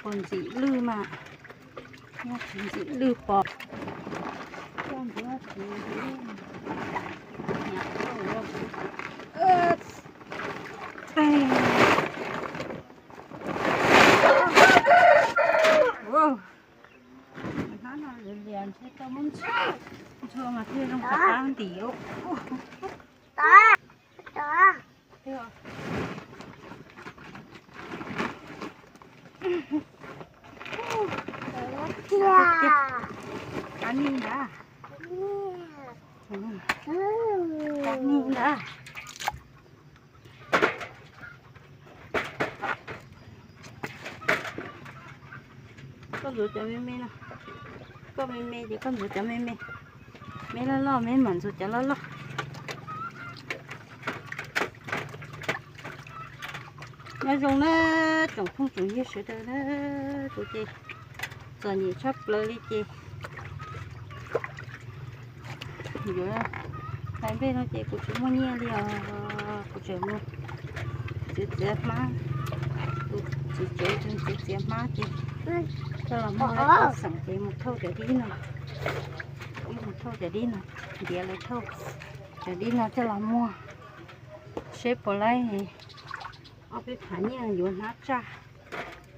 Ntxim lwj mas, ntxim lwj pom. Hnab no lias lias ntshe tau muab ntxhua mas thiaj zoo qab ntim. Kav nij ntag. Kav nij ntag. Koj ntxuav cov me me no. Koj me me ces koj ntxuav cov me me. Me loj loj me mam ntxuav cov loj loj. Nyob zoo na tsoom phooj tsoom ywg sawv daws na, kuv ces txom nyem tshaj plaws li ces yuav hlais nplej no ces kuv tsis muaj nyiaj li os, kuv tseem mus txiav txiav hmab, kuv txiv tsev tseem txiav txiav hmab ces coj los muag lawm, xeem ces mus thauj cov dib no, ib mus thauj cov dib no, ntiav lawv thauj cov dib no coj los muag seb puas laib ob peb phav nyiaj yuav hnab tsaj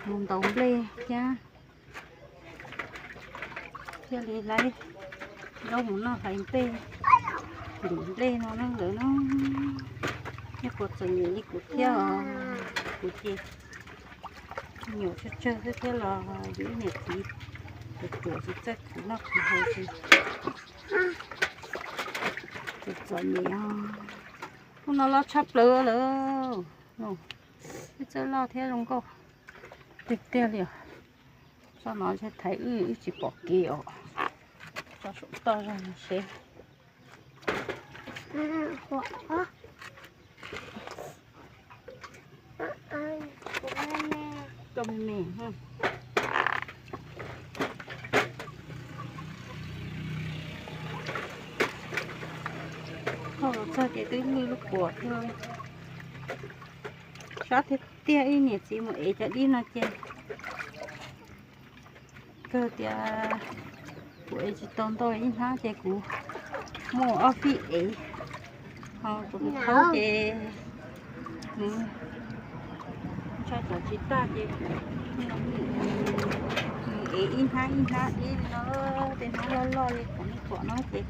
mus ntaus nplej thiab, thiaj li laib zaub mus noj hlais nplej, ntim nplej no na lawm na. Nej puas txom nyem li kuv thiab os? Kuv ces me nyuam tsawg tsawg xwb thiab los yus ib niam txiv ruam ruam tsis txawj khwv noj khwv haus ces txom txom nyem os. Hnub no loj tshaj plaws lawm, ib txawj loj thiab zoo nkauj tiag tiag li os. Tsob no ntshe thaiv wb wb tsis pom kev os. Tso saum toj zog seb. Koj me me. Thauj los txog ces twb lwj lub puas thiab. Sab tiag tiag, ib niam txiv mus ev cov dib no ces kawg tias kuv ev tsis tau ntau ib hnab ces kuv muaj ob fij ev. Ho kuv tus thaub ces nws ntshai tsam tsis tag ces nws ev ib hnab ib hnab dib li no, tej hnab loj loj li qhov nej pom no ces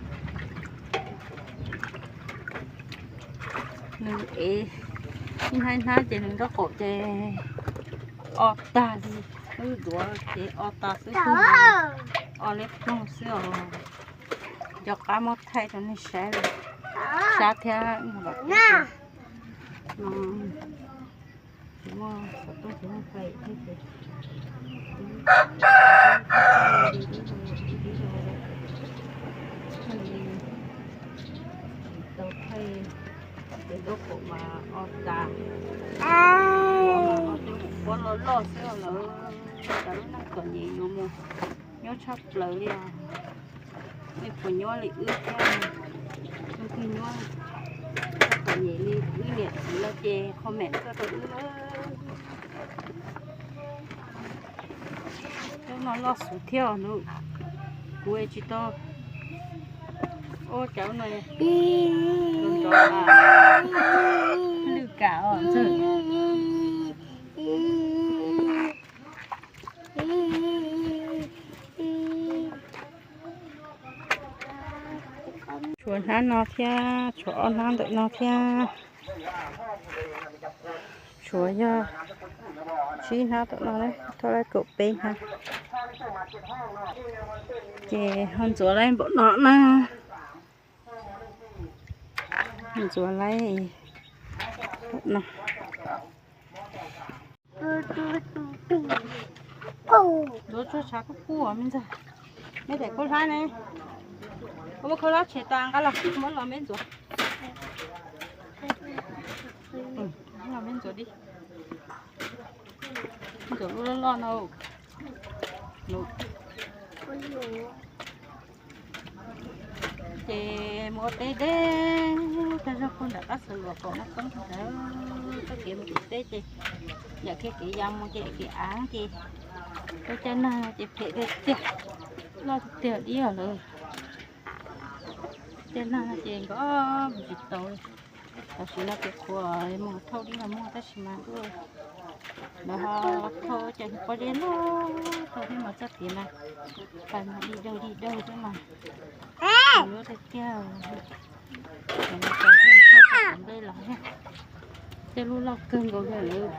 nws ev ib hnab ib hnab ces nws nraub qaum ces o tag li, wb duav ces o tag xwb xwb, o liab ploog xwb os. Nco qab muab thaij rau nej saib li, sab thiab. Muaj xov tooj tsis muaj thaij thiab ces tau thaij ces nraub qaum mas o tas, o tej pob loj loj xwb lawm. Cov lub neej txom nyem yuav mus nyob tshaj plaws li os. Nej puas nyob li wb thiab? Leej twg nyob txom nyem li wb niam txiv los ces comment tuaj rau wb na. Cov no loj xwb thiab os, kuv tsis tau ua cov no. Lwj kam os. Tshuav hnab no thiab, tshuav ob hnab ntawm no thiab. Tshuav yog tsib hnab tom no, thauj laib kaum peb hnab. Ces ho ntxuav laib npaum no na. Ntxuav laib npaum no. Ntxuav tsuag tshav kub kub me ntxawg. Meb daim khaub hlab ne, koj muab khaub hlab tshem tas nqa los, muab los meb ntxuav. Los meb ntxuav di. Ntxuav lub loj loj no. Ces mus ua teb deb, tag zog puag nram qab xeev Luas Kaum no poob ntawd, txoj kev mus tim teb ces yam kiag kev ya mus ces kev av ces Ua caij nag no ces phem tiag tiag, loj tiag tiag dib lawm. Caij nag no ces nkawd mus tsis tau li. Tam sim no ces qhuav mus thauj dib los muag tab sis mas lawv ho thauj ces pob zeb loj tau thiab mas txoj kev mas pas mas dig dawg dig dawg thiab mas yuav tiag tiag. Nplej los thiab, tej lub loj kawg nkaus li lawm.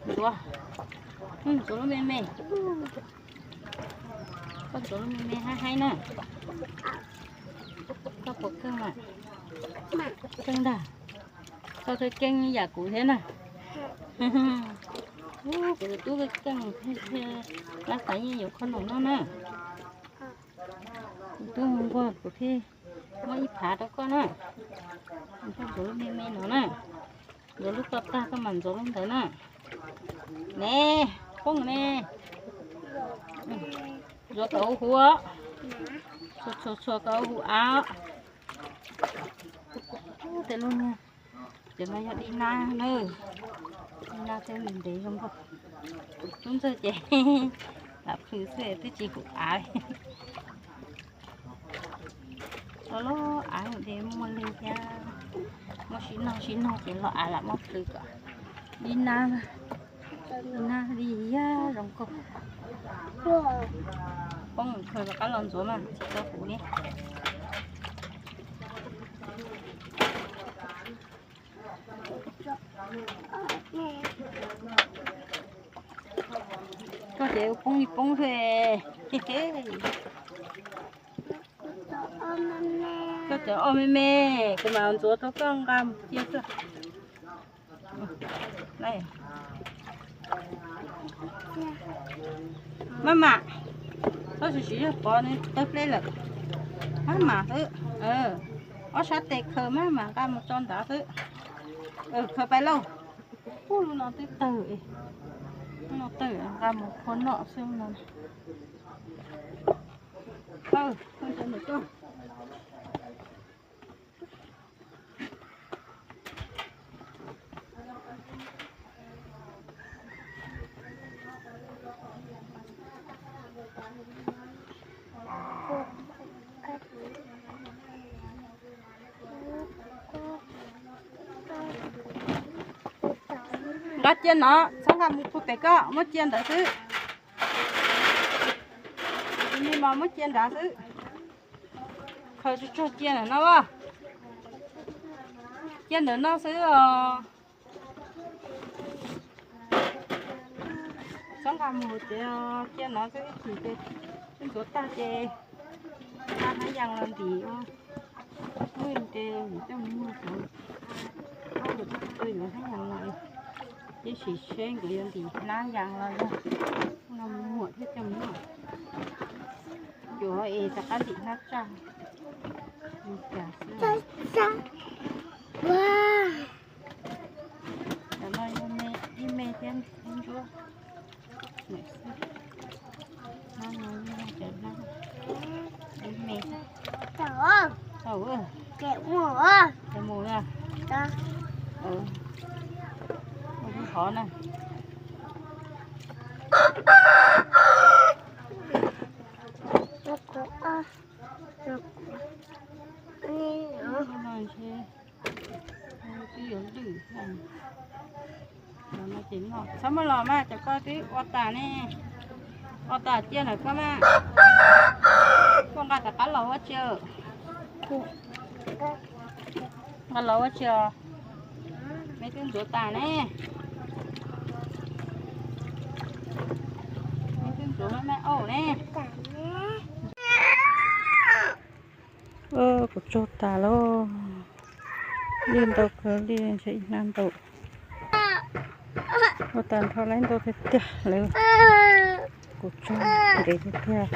Ntxuav, ntxuav lub me me, koj ntxuav lub me me haib haib na. Koj puas keej mas? Keej ntag. Koj twb keej yam kuv thiab na. Kuv tus tub keej, lab xav yeej yuav khoj noom noj na. Tus tub nquag kuv thiaj muab ib phav rau koj na. Koj ntxuav lub me me no na. Ntxuav lub toj tag koj mam ntxuav lub ntawd na. Ne, poob ne. Ntxuav kom huv, txhua txhua kom huv av. Tej lub niag, cov no yog dib nab na. Dib nab thiab ntev ntev zoo nkauj. Kuv tub ntxawg ces lam plhws xwb twb tsis huv av. Los los av ces muaj li thiab, muaj sib nag sib nag ces los av lam muab plhws kom dib nab, dib nab li yog zoo nkauj. Poob khaws rov qab los ntxuav mas tsis tau huv li. Koj ces poob li poob xwb. Koj cov ob me me, kuv mam ntxuav rau koj nqa mus cia xwb. Maj mam, koj sim siv zog pov nws tawg pleb lawm. Maj mam xwb. Ob sab tes khaws maj mam nqa mus tso nrad xwb. Khaws pais lauj. Ub, lub no twb tawg, lub no tawg nqa mus phua noj xwb no. Nqa cia no, txhob nqa mus puag pem koj, muab cia ntawd xwb. Tus me mos muab cia nrad xwb. Khaws tsuag tsuag cia ntawm no as. Cia ntawm no xwb os. Txhob nqa mus ces cia no xwb, ib chim ces twb ntxuav tag ces nqa hnab yas los ntim. Muaj ces coj mus muag cov, muab nkawd tus tw yuav hnab yas los, ces sim seb nkawd yuav ntim hnab yas los yog no muag thiab coj mus muag. Yuav es rov qab ntim hnab tsaj li cas xwb. Cov no yog me, ib me thiab ib ntsuab. Hnab no yog cov hnab ib me. Tau, ces mus na. Mus hov na. Twb yuav lwj. Txhob muab los mas, cov ko twb ua tas ne. Ua tas cia ntawm koj mas. Koj nqa rov qab los ua tsi? Nqa los ua tsi os? Me twb ntxuav tas ne. Me twb ntxuav maj maj ua ne. Kuv tsaug tas lawm. Lwj ntau kawg li, ntshe ib hnab ntau. Ua tas nrho lawm, ntau tiag tiag lawm. Kuv tsaug ntev tiag tiag,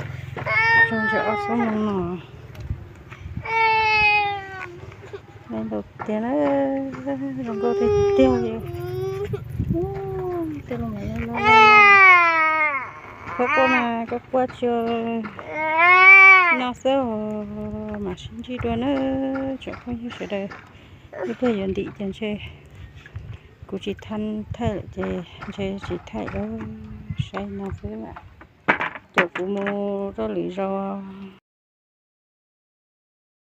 tsaug ntshe ob xuab moos no. Lawm ntau tiag na, zoo nkauj tiag tiag li. Tej lus mas loj loj. Koj quaj mas koj quaj tsis No xwb os, mam sib ntsib dua nawb tsoom phooj ywg sawv daws. Ib pliag yuav ntim ces ntshe kuv tsis thaij lawm ces ntshe tsis thaij lawm, saib no xwb. Caum kuv mus rau lwm zaus.